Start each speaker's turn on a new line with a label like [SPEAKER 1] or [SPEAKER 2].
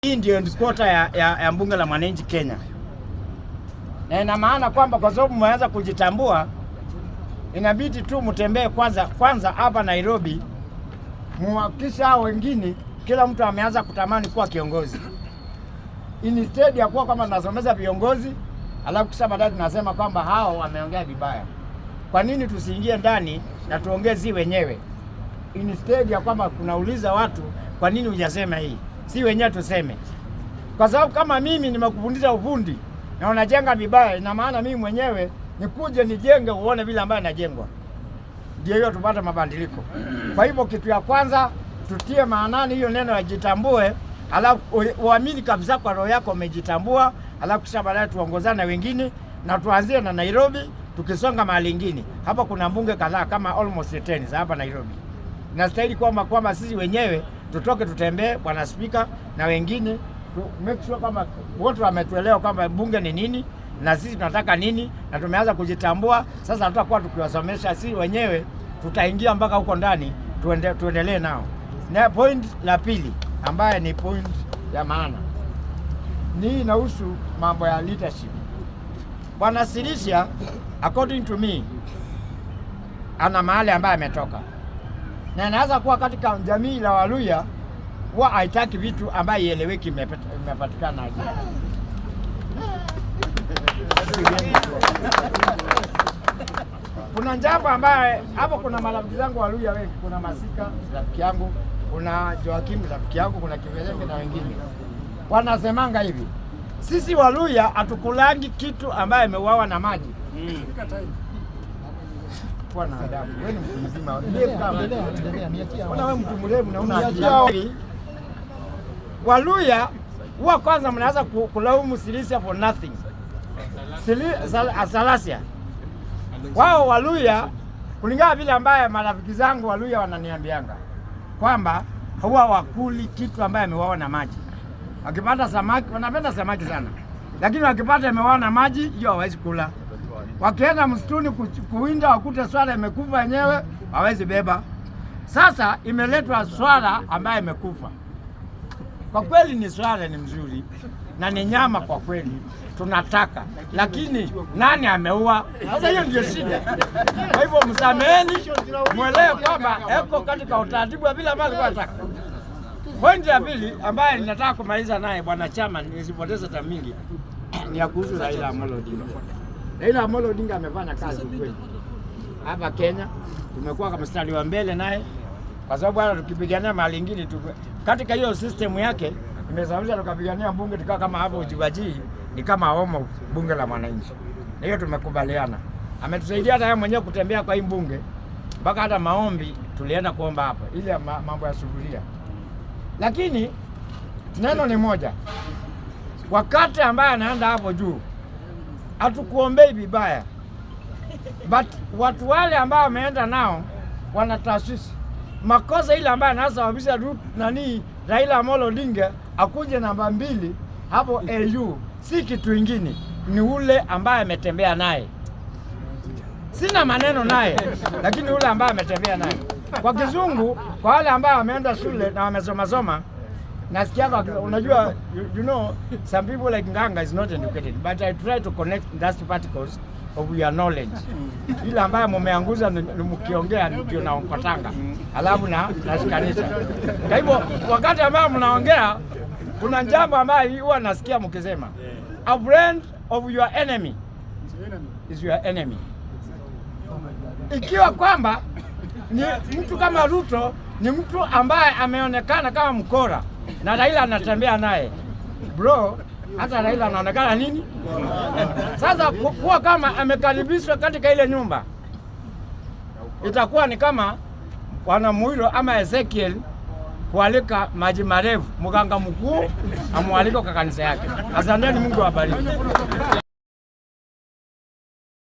[SPEAKER 1] Hii ndio headquarter ya bunge la mwananchi Kenya, na ina maana kwamba kwa sababu mmeanza kujitambua, inabidi tu mtembee kwanza kwanza hapa Nairobi, muhakikishe hao wengine, kila mtu ameanza kutamani kuwa kiongozi, instead ya kuwa kwamba tunasomeza viongozi alafu kisha baadaye tunasema kwamba hao wameongea vibaya. Kwa nini tusiingie ndani na tuongee si wenyewe, instead ya kwamba kunauliza watu kwa nini hujasema hii, si wenyewe tuseme? Kwa sababu kama mimi nimekufundisha ufundi na unajenga vibaya, ina maana mimi mwenyewe nikuje nijenge uone vile ambayo najengwa, ndio hiyo tupate mabadiliko. Kwa hivyo kitu ya kwanza tutie maanani hiyo neno ya jitambue, alafu uamini kabisa kwa roho yako umejitambua, alafu kisha baadaye tuongozane na wengine na tuanzie na Nairobi, tukisonga mahali ingine. Hapa kuna mbunge kadhaa kama almost 10 za hapa Nairobi. Nastahili kwamba sisi wenyewe tutoke tutembee, bwana Spika na wengine tu make sure kwamba wote wametuelewa kwamba bunge ni nini na sisi tunataka nini, na tumeanza kujitambua sasa. Hatutakuwa tukiwasomesha sisi wenyewe, tutaingia mpaka huko ndani tuendelee nao. Na point la pili ambaye ni point ya maana ni inahusu mambo ya leadership. Bwana Sirisia, according to me, ana mahali ambaye ametoka na inaweza kuwa katika jamii la Waluya huwa haitaki vitu ambaye ieleweki imepatikana aje. Kuna jambo ambaye hapo, kuna marafiki zangu Waluya wengi, kuna Masika rafiki yangu, kuna Joakim rafiki yangu, kuna Kivelenge na wengine wanasemanga hivi, sisi Waluya hatukulangi kitu ambaye imeuawa na maji. Kuwa na adabu, wewe ni mtu mzima, mbona wewe mtu mrefu na una akili? Waluya huwa kwanza mnaanza kulaumu Sirisia for nothing. Salasia wao Waluya, kulingana vile ambaye marafiki zangu Waluya wananiambianga kwamba huwa wakuli kitu ambaye ameuawa na maji. Wakipata samaki, wanapenda samaki sana, lakini wakipata imeuawa na maji, hiyo hawawezi kula. Wakienda msituni kuwinda, wakute swala imekufa yenyewe, hawezi beba. Sasa imeletwa swala ambaye imekufa. Kwa kweli ni swala ni mzuri na ni nyama kwa kweli tunataka, lakini nani ameua? Sasa hiyo ndio shida. Kwa hivyo msameheni, mwelewe kwamba eko katika utaratibu wa vile ambavyo alikuwa anataka. Pointi ya pili ambaye ninataka kumaliza naye bwana chama, nisipoteze time mingi, ni ya kuhusu Raila Amolo Odinga. Raila Amolo Odinga amefanya kazi kweli hapa Kenya, tumekuwa kama mstari wa mbele naye, kwa sababu hata tukipigania mahali ingine katika hiyo system yake imesababisha tukapigania bunge tukawa kama hapo Ujibaji ni kama homo bunge la mwananchi, na hiyo tumekubaliana. Ametusaidia hata yeye mwenyewe kutembea kwa hii bunge mpaka hata maombi tulienda kuomba hapa ile mambo ya sufuria, lakini neno ni moja, wakati ambaye anaenda hapo juu hatukuombei vibaya, but watu wale ambao wameenda nao wana taasisi makosa ile ambayo anasababisha nani Raila Amolo Odinga akuje namba 2 hapo AU si kitu ingine, ni ule ambaye ametembea naye. Sina maneno naye, lakini ule ambaye ametembea naye. Kwa kizungu, kwa wale ambao wameenda shule na wamesoma soma, nasikia unajua, you know some people like Nganga is not educated, but I try to connect dust particles of your knowledge. Ile ambayo mumeanguza ni mkiongea ndio naokotanga, alafu na nashikanisha. Kwa hivyo wakati ambao mnaongea kuna jambo ambayo huwa nasikia mkisema, a friend of your enemy is your enemy. Ikiwa kwamba ni mtu kama Ruto ni mtu ambaye ameonekana kama mkora na Raila anatembea naye bro, hata Raila anaonekana nini sasa, kuwa kama amekaribishwa katika ile nyumba, itakuwa ni kama Bwana Muiro ama Ezekiel kualika maji marefu, mganga mkuu amwalika kwa kanisa yake. Asanteni, Mungu awabariki.